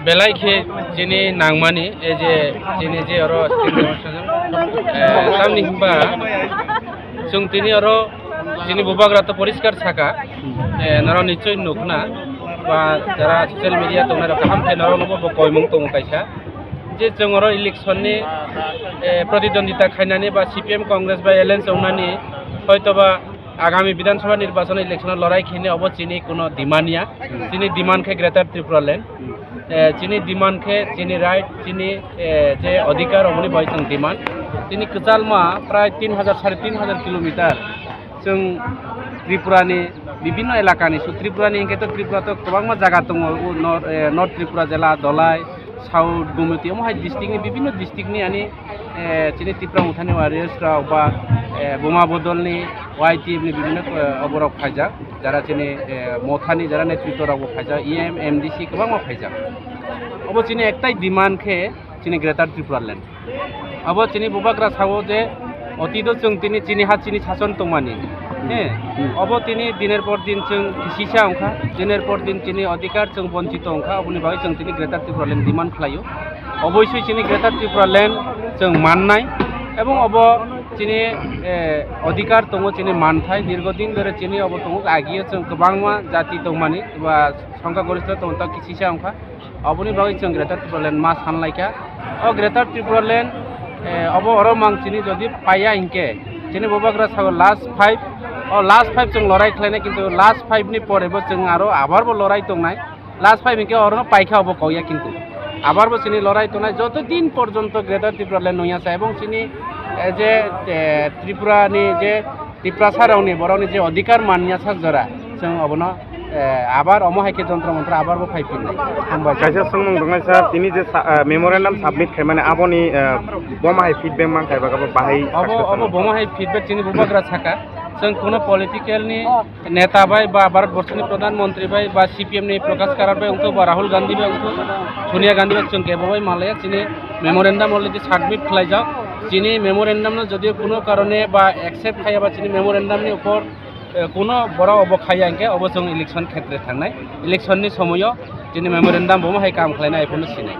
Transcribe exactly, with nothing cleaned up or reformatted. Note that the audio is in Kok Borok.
Belai khe chini nangmani, ei je chini je oro, eh, tamni hwnba chwng tini oro chini bubagra to poriskar saka, eh, norok nichoi nukna ba jara social media tongnai rok kaham khe norok no bo koimung tongo kaisa je chwng oro election ni, eh, pratidwondita khainani ba C P M Congress bai alliance wngnani hoitoba Agami Bidhan Sabha nirbachon election o lorai khainai obo chini kuno demand ya. Hmm. Chini demand khe Greater Tripura Land. Hmm. Eh, chini demand khe chini right, chini, eh, je adhikar oboni bai chwng demand. Chini kwchalma prai tin hajar, sare tin hajar kilometer chwng Tripura ni bibinno elaka ni, so Tripura ni hinkhe to Tripura to kwbangma jaga tongo, o Nor-, eh, North Tripura jela, Dholai, South Gumoti, omo hai district ni, bibinno district ni ani, eh, chini Tipra Mothani warriors rok ba, eh, Buma Bodol ni Y T F ni bibinno, eh, oborok phaijak, jara chini, eh, Mothani jara netritwo rok bo phaijak, E M, M D C kwbangma phaijak. Obo chini ektai demand khe chini Greater Tripura Land. Abo chini bubagra sao je otito chwng tini chini ha chini sason tongmani. He, hmm, obo tini diner por din chwng kisisa wngkha, diner por din chini adhikar chwng bonchito wngkha, oboni bagwi chwng tini Greater Tripura Land demand khlaio. Obosoi chini Greater Tripura Land chwng mannai, ebong obo chini, eh, adhikar tongo, chini manthai, dirgo din dhore chini obo tongo, agio chwng kwbangma jati tongmani ba songkha goristho tongo, ta kisisa wngkha. Oboni bagwi chwng Greater Tripura Land ma sanlaikha. O Greater Tripura Land, eh, obo oro mang chini jodi paiya hinkhe, chini bubagra sago last five, o last five chwng lorai khlainai, kintu last five ni pore bo chwng aro abar bo lorai tongnai. Last five hinkhe orono paikha obo kokya, kintu abar bo chini lorai tongnai joto din porjonto Greater Tripura Land nungya sa, ebong chini, eh, je, eh, Tripura ni je Tiprasa rokni borokni je adhikar manya sak jora, chwng obono, eh, abar omo hai khe jontro montro abar bo phai phinai. Hambai. Kaisa swngmung tongnai sir, tini je sa-, eh, memorandum submit khaimani aboni, eh, boma hai feedback mankha eba khe bo bahai obo, success obo wngkha? Boma hai feedback chini bubagra saka, chwng kuno political ni neta bai ba Bharat Borso ni Pradhan Mantri bai ba C P M ni Prakash Karat bai wngkha ba Rahul Gandhi bai wngkha, Sonia Gandhi bai chwng kebo bai malaya chini memorandum already submit khlaijak. Chini memorandum no jodi kuno karone ba accept khaiya ba chini memorandum ni upor, eh, kuno borok obo khaiya hinkhe obo chwng election khetre thangnai. Election ni somoyo chini memorandum bo hai kam khlainai, ai phano sinai.